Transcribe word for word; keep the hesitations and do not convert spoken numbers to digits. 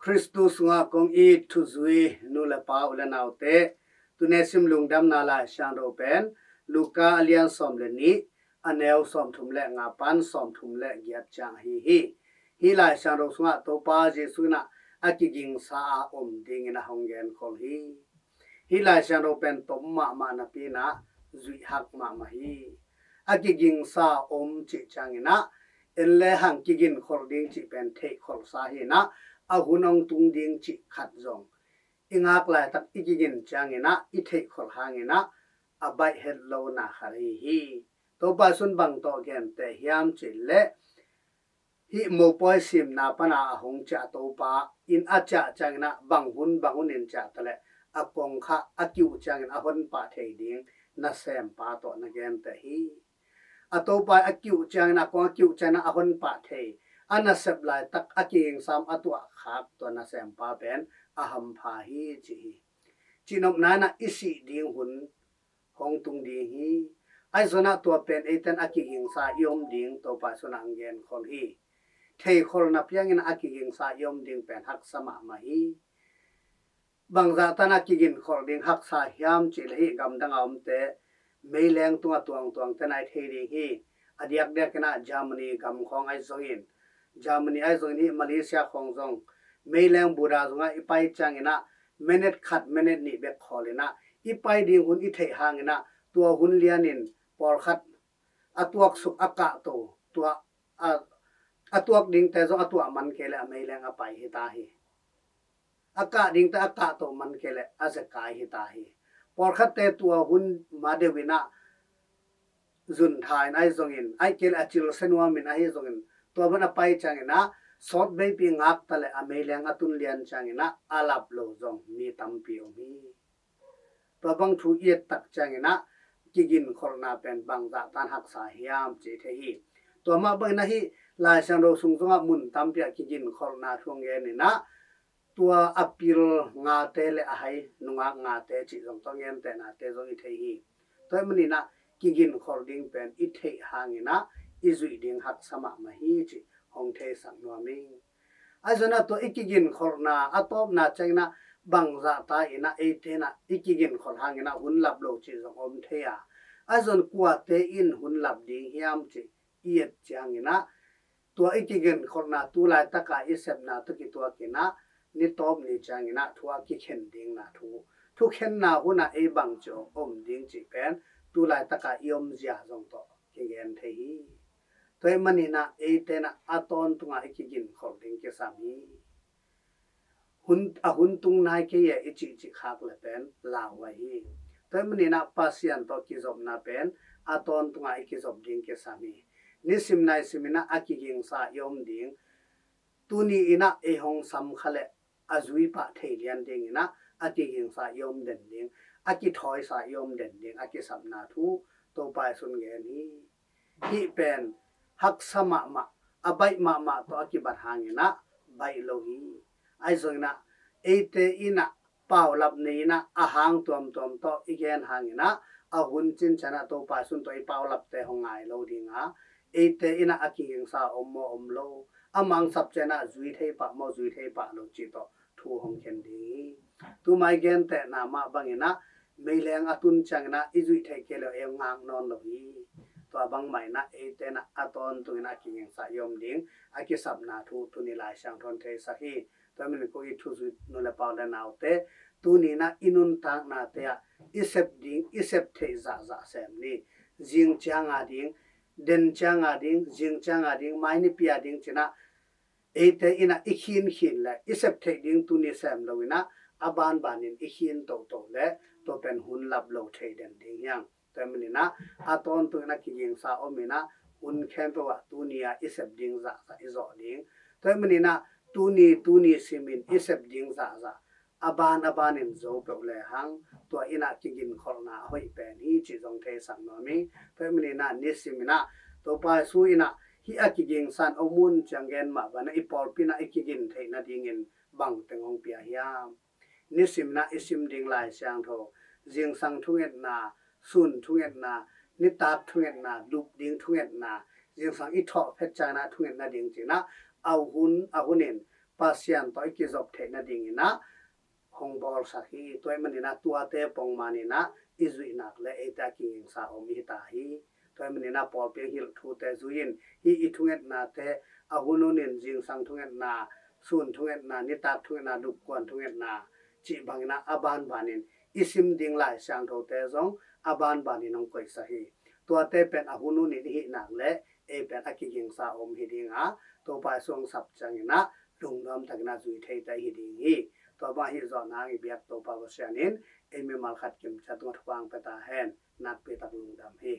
Khristu sungah kong it thuzui nu le pa, u le naute, tuni sim lungdamna Lai Siangtho pen Luka a lian sawm le nih, a neu sawmthum le nga pan sawmthum le giat ciang ahi hi. Hih Lai Siangtho sungah Topa Jesuh in ah a kigingsa a om dingin a hong genkhol hi. Hih Lai Siangtho pen tom mahmah napi in ah zuih hak mahmah hi. A kigingsa om cih ciangin ah en le hang kiginkhol ding cih pen theihkholhsa hi in ah, a hun hong tung ding cih khat zong i ngak laitak i kigin ciangin ah i theihkholh hangin ah a baih het lona khat ahi hi. Topa Jesuh in bang tawh genteh hiam cih leh, hih mopawi simna pan a a hong ciah Topa in a ciah ciangin ah bang hun bang hun in ciah ta leh, a kongkhak a kiuh ciangin a honpah thei ding nasempa tawh na genteh hi. A Topa a kiuh ciangin, a kong a kiuh ciangin a honpah thei, a nasep laitak a kigingsa om a tuahkhak tua nasempa pen a hampha hi ci hi. Cihnopna in ah i sih ding hun hong tung ding hi. Ahi zongin ah tua pen eite in a kigingsa i om ding Topa Jesuh in ah hong genkhol hi. Theikholhna piangin a kigingsa i om ding pen haksa mahmah hi. Bangzah tan a kiginkhol ding haksa hiam cih leh, hih gamdang a omte meileng tungah tuangtuang te na i thei ding hi. A diakdiak in ah Germany gam khawng ahi zongin, Germany ahi zongin hih Malaysia khawng zong meileng buda zongah i pai ciangin ah minute khat minute nih bek khawl in ah i pai ding hun i theih hangin ah tua hun lianin pawlkhat a tuaksuk a kahto, tua a, a tuak dingte zong a tuah man kei leh a meileng a pai hi ta hi. A kah dingte a kahto man kei leh a zekai hi ta hi. Pawlkhatte tua hun ma deuh in ah zun tha in ahi zongin, ahih kei leh a cil se nuam in ahi zongin, tua bang a pai ciangin ah sawt veipi ngak ta leh a meileng a tun lian ciangin ah a lap lo zong mi tampi om hi. Tua bang thu i et tak ciangin ah kiginkholhna pen bangzah tan haksa hiam cih i thei hi. Tua mah bangin ah hih Lai Siangtho sung zongah mun tampi ah kiginkholhna thu hong gen in ah, tua a pil ngate le a hai nungak ngate cih zong tawh gentehnate zong i thei hi. Tua ahih manin ah kiginkhol ding pen i theih hangin ah i zuih ding haksa mahmah hi cih hong theisak nuam ing. Ahi zongin ah tua i kiginkholhna a tawpna ciangin ah bangzah ta in ah eite in ah i kiginkholh hangin ah hun lap lo cih zong om thei a, ahi zongin kuate in hun lap ding hiam cih i et ciangin ah, tua i kiginkholhna tu laitaka i sepna tawh kituakin ah ni tawp ni ciangin ah thu a kikhen dingna thu, thukhenna hun ah ei bangci om ding cih pen tu laitaka i omzia zong tawh kigen thei hi. Tua ahih manin ah eite in ah a tawntungah i kiginkholh ding kisam hi. Hun, a hun tung nai kei e i cihcih khak le pen lauhuai hi. Tua ahih manin ah Pasian tawh kizopna pen a tawntungah i kizop ding kisam hi. Nisim naisim in ah a kigingsa i om ding, tuni in ah ei hong sam kha leh a zui pah thei lian dingin ah a kigingsa i om den ding, a kithawisa i om den ding a kisapna thu Topa Jesuh in gen hi. Hih pen haksa mahmah, a baih mahmah tawh a kibat hangin ah baih lo hi. Ahi zongin ah eite in ah paulap nei in ah a hang tuamtuam tawh i gen hangin ah a hun cincian ah Topa Jesuh tawh i paulapte hong ngai lo ding a, eite in ah a kigingsa om maw om lo, a mangsap ciang ah zui thei pah maw zui thei pah lo cih tawh thu hong khen ding hi. Tuma i gentehna mah bangin ah meileng a tun ciangin ah i zuih theih kei leh ei ngak nawn lo hi. Tua bangmah in ah eite in ah a tawntungin ah kigingsa i om ding a kisapna thu tuni Lai Siangtho in theisak hi. Tua ahih manin ko i thuzui nu le pa, u le naute, tuni in ah i nuntaknate ah i sep ding, i sep theih zahzah sem ni. Zing ciang a ding, den ciang a ding, zing ciang a ding, mai nipi a ding ci-in ah eite in ah i khinkhin leh i sep theih ding tuni sem lo in ah a banbanin i khin toto leh tua pen hun lap lo thei den ding hi hang. Tua ahih manin ah a tawntungin ah kigingsa om in ah hun khempeuh ah tuni a i sep ding zahzah i zawh ding. Tua ahih manin ah tuni, tuni simin i sep ding zahzah a ban a banin zo peuh lehang tua in ah kiginkholhna a hoih pen hi cih zong theisak nuam hi. Tua ahih manin ah nisim in ah Topa Jesuh in ah hih a kigingsa in om un ci-a gen mah bangin ah i pawlpi in ah i kigin theih nadingin bang teng hong pia hiam? Nisim in ah i sim ding Lai Siangtho, zingsang thungetna, sun thungetna, nitak thungetna, lup ding thungetna, zingsang i thawh phet ciangin ah thunget nading ci-in ah a hun a hunin Pasian tawh i kizop theih nadingin ah hong bawlsak hi. Tua ahih manin ah tuate pongman in ah i zuih nak leh eite a kigingsa om i hi ta hi. Tua ahih manin ah pawlpi a hilh thute zui in, hih i thungetnate, a hun hunin zingsang thungetna, sun thungetna, nitak thungetna, dupkuan thungetna cih bangin ah a banbanin i sim ding Lai Siangthote zong a banbanin hong koihsak hi. Tuate pen a hun hunin i hih nak leh ei pen a kigingsa om hi ding a, Topa Jesu hong sap ciangin ah lungnuam takin ah zui theite hi ding hi. Tua bang ahi zawh nang i biak Topa Pasian in ei mimal khat kimciat tungah thupha hong pia ta hen. Nakpi tak lungdam hi.